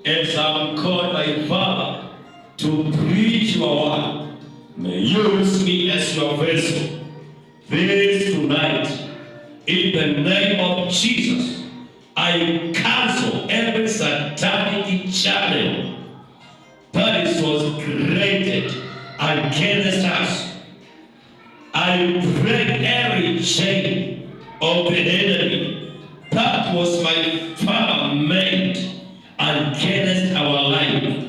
As I'm called by Father to preach your word, may you use me as your vessel this tonight. In the name of Jesus, I cancel every satanic channel that is was created against us. I break every chain of the enemy that was my father made against our life.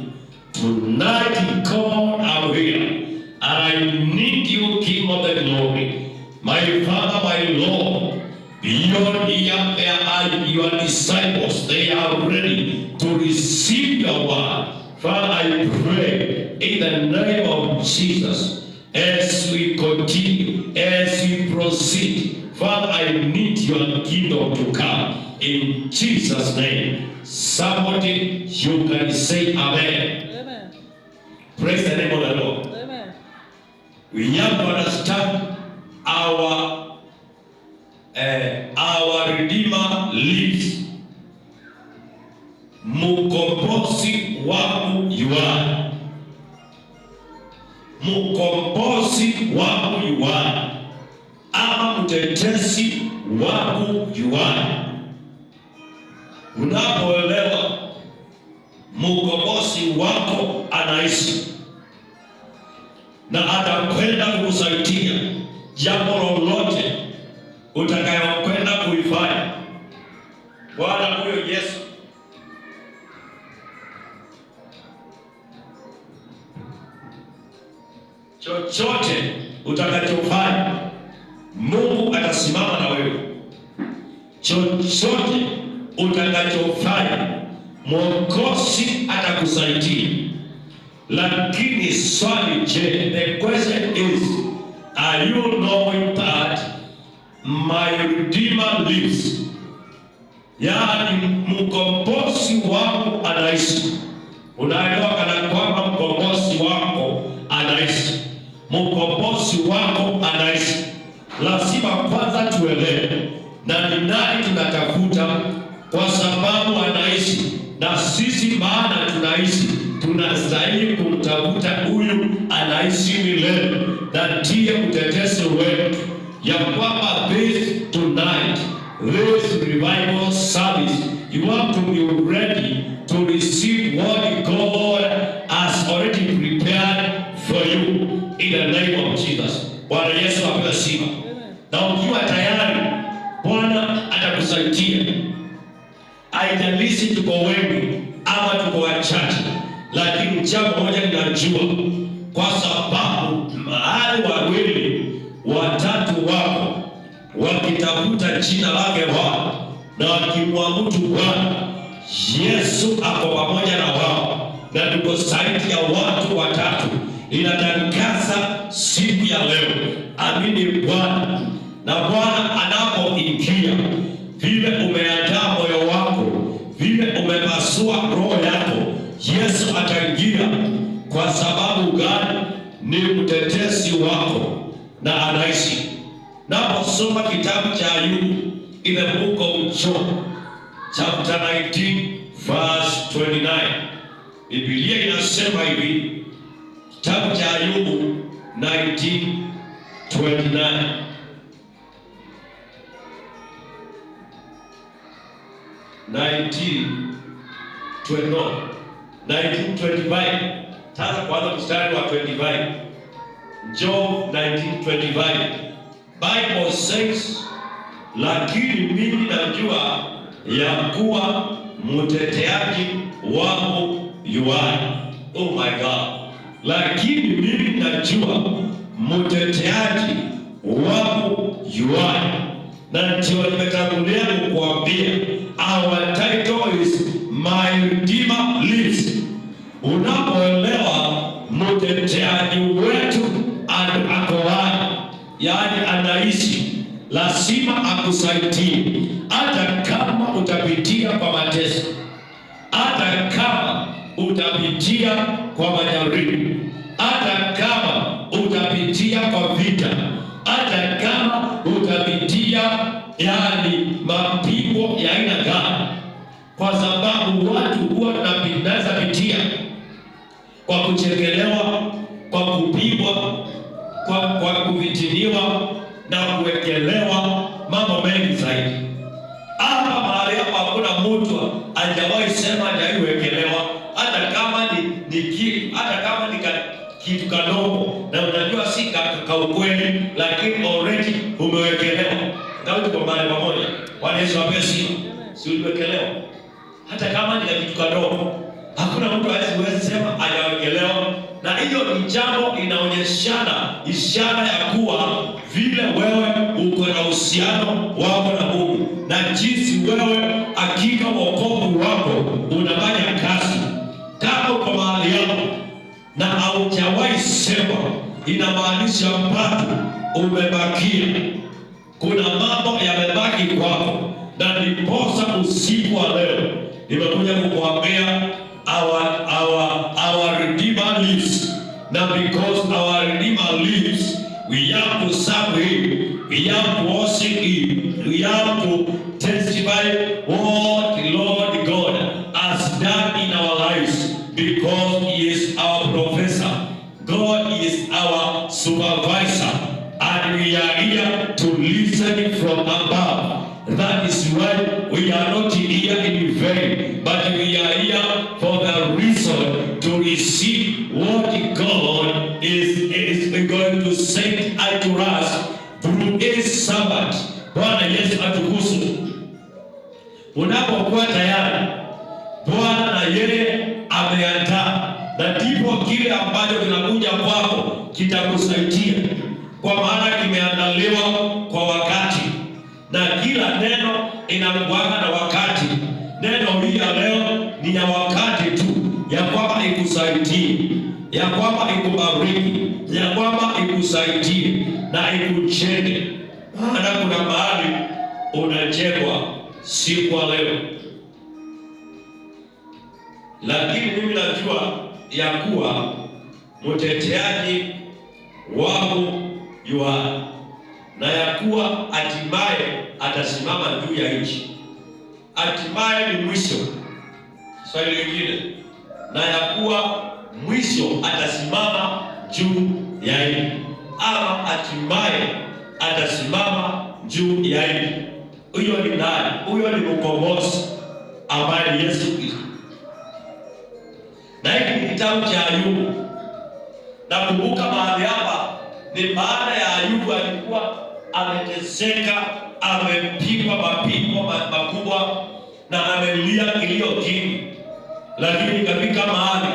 Tonight, God, I'm here, and I need you, King of the glory. My Father, my Lord, beyond here, there are your disciples. They are ready to receive your word. Father, I pray in the name of Jesus, as we continue, as we proceed, Father, I need your kingdom to come. In Jesus' name. Somebody, you can say amen. Amen. Praise the name of the Lord. Amen. We have to understand our Redeemer lives. Mkombozi wangu yuai, mkombozi wangu yuai, ama mtetezi wangu yuai. Unapoelewa mkombozi wako anaishi na atakwenda kukusaidia jambo lolote utakayokwenda kuifanya. Bwana huyo Yesu chochote utakachofanya, Mungu atasimama na wewe. Chochote utakachofanya, Mwokozi atakusaidia. Lakini swali, je, the question is, are you knowing that my Redeemer lives? Yaani mkombozi wangu anaishi. Unaelewa kana kwamba mkombozi wako anaishi, mkombozi wako anaishi. Lazima kwanza tuelewe na ni nani tunatafuta, kwa sababu anaishi na sisi, maana tunaishi, tunastahili kumtafuta huyu anaishi milele na ndiye mtetezi wetu, ya kwamba this tonight, this revival service, you want to be ready to receive what God has already prepared for you in the name of Jesus. Bwana Yesu apewe sifa. Na ukiwa tayari, Bwana atakusaidia. Haijalishi tuko wengi ama tuko wachache, lakini jambo moja ninajua, kwa sababu mahali wawili watatu wako wakitafuta jina lake Bwana na wakimwabudu Bwana, Yesu ako pamoja na wao, na tuko zaidi ya watu watatu. Inatangaza siku ya leo, amini Bwana. Na Bwana anapoingia, vile umeandaa moyo wako, vile umepasua roho yako, Yesu ataingia. Kwa sababu gani? Ni mtetezi wako na anaishi. Naposoma kitabu cha Ayubu, in the book of Job chapter 19 verse 29, Biblia inasema hivi, kitabu cha Ayubu 19:29. No, 19:25. Sasa kwanza mstari wa 25. Job 19:25. Bible says, lakini mimi najua ya kuwa mteteaji wangu yuai. Oh my God. Lakini mimi najua mteteaji wangu yuai. Na ndio nimetangulia kukuambia, our title is My Redeemer Lives. Unapoelewa mteteaji wetu ako hai, yaani anaishi, lazima akusaidie, hata kama utapitia kwa mateso, hata kama utapitia kwa majaribu, hata kama utapitia kwa vita, hata kama utapitia yani mapigo ya aina gani, Kwa sababu watu huwa tunaweza pitia kwa kuchekelewa, kwa kupigwa, kwa kufitiniwa na kuwekelewa mambo mengi zaidi. Hapa mahali hapa hakuna mtu hajawahi sema hajaiwekelewa, hata kama ni hata kama ni kitu kadogo, na unajua si ka ukweli, lakini already umewekelewa. Ngapi tuko mahali pamoja? Bwana Yesu apewe sifa. Si uliwekelewa? Hata kama ni kitu kadogo, hakuna mtu hawezi sema hajawekelewa, na hiyo ni jambo inaonyeshana ishara ya kuwa vile wewe uko na uhusiano wako na Mungu na jinsi wewe hakika wokovu wako unafanya kazi. Kama uko mahali hapo na haujawahi sema, inamaanisha bado umebakia, kuna mambo yamebaki kwako, na ndiposa usiku wa leo nimekuja kukuambia our Redeemer lives. Now because our Redeemer lives, we have to serve him, we have to worship him, we have to testify what the Lord God has done in our lives, because he is our professor. God is our supervisor, and we are here to listen from above. That is why we are not here in vain, but we are here for the reason to receive what God is going to send unto us through his servant. Bwana Yesu atukuzwe. Unapokuwa tayari, Bwana na yeye ameandaa, na ndipo kile ambacho kinakuja kwako kitakusaidia, kwa maana kimeandaliwa kwa wakati, na kila neno inakuanga na wakati. Neno hii ya leo ni ya wakati tu, ya kwamba ikusaidie, ya kwamba ikubariki, ya kwamba ikusaidie na ikujenge. Maana kuna mahali unajengwa siku ya leo, lakini mimi najua ya kuwa mteteaji wangu yu hai, na ya kuwa hatimaye atasimama juu ya nchi. Hatimaye ni mwisho. Swali lingine, na ya kuwa mwisho atasimama juu ya nchi, ama hatimaye atasimama juu ya nchi. Huyo ni nani? Huyo ni mkombozi ambaye ni Yesu Kristo. Na hiki ni kitabu cha Ayubu. Nakumbuka mahali hapa ni baada ya Ayubu alikuwa ameteseka, amepigwa mapigo makubwa na amelia kilio kingi, lakini ikafika mahali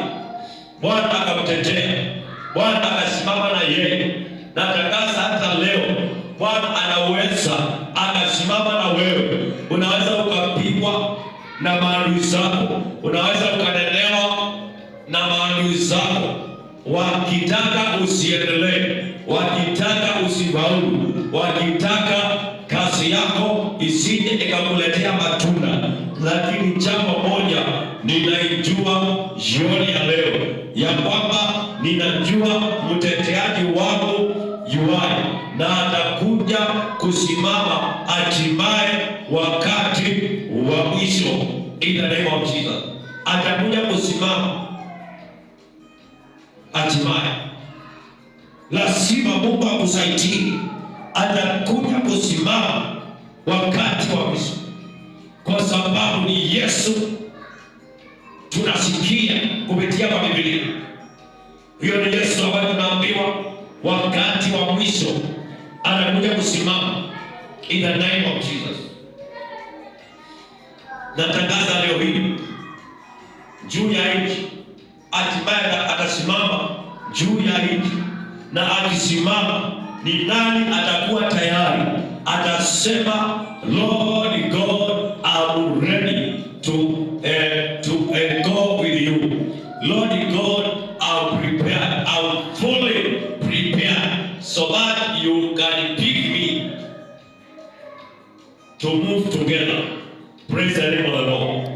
Bwana akamtetea, Bwana akasimama na yeye. Natangaza hata leo Bwana anaweza akasimama na wewe. Unaweza ukapigwa na maadui zako, unaweza ukanenewa na maadui zako, wakitaka usiendelee, wakitaka usifaulu, wakitaka kazi yako isije ikakuletea matunda. Lakini jambo moja ninaijua jioni ya leo, ya kwamba ninajua mteteaji wangu yu hai na atakuja kusimama hatimaye wakati wa mwisho. In the name of Jesus, atakuja kusimama hatimaye. Lazima Mungu akusaidie, atakuja kusimama wakati wa mwisho, kwa sababu ni Yesu tunasikia kupitia kwa Biblia. Hiyo ni Yesu ambaye tunaambiwa wakati wa mwisho anakuja kusimama. In the name of Jesus. Natangaza leo hii juu ya nchi, hatimaye atasimama juu ya nchi, na akisimama, ni nani atakuwa tayari? Atasema, "Lord God, I'm ready to go with you. Lord God, I'm prepared. I'm fully prepared so that you can pick me to move together." Praise the name of the Lord.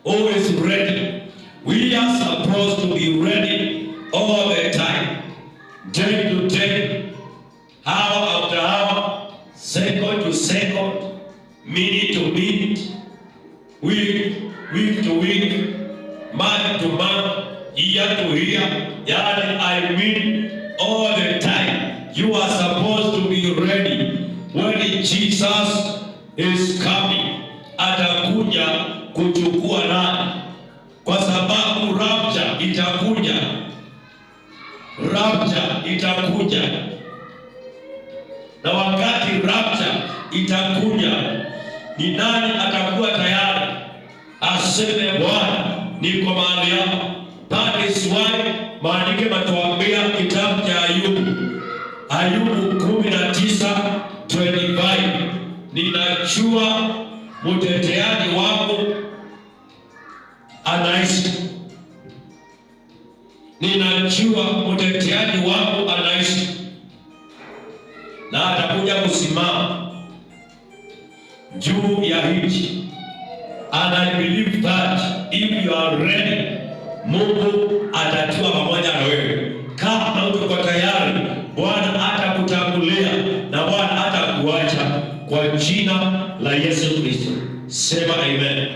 Always ready. We are supposed to be ready all the time. Day to day, hour after hour, second to second, minute to minute, week, week, month to month, year to year. Yani, I mean all the time. You are supposed to be ready when Jesus is coming. Atakuja kuchukua nani? Kwa sababu rapture itakuja, rapture itakuja, na wakati rapture itakuja, ni nani atakuwa tayari aseme, "Bwana, niko mahali hapa"? That is why maandiko matuambia kitabu cha Ayubu, Ayubu 19:25, "Ninajua mteteaji wangu anaishi, ninajua mteteaji wangu anaishi na atakuja kusimama juu ya nchi." And I believe that if you are ready, Mungu atatua pamoja na wewe. Kama uko tayari, Bwana atakutangulia na Bwana atakuacha kwa jina la Yesu Kristo. Sema amen.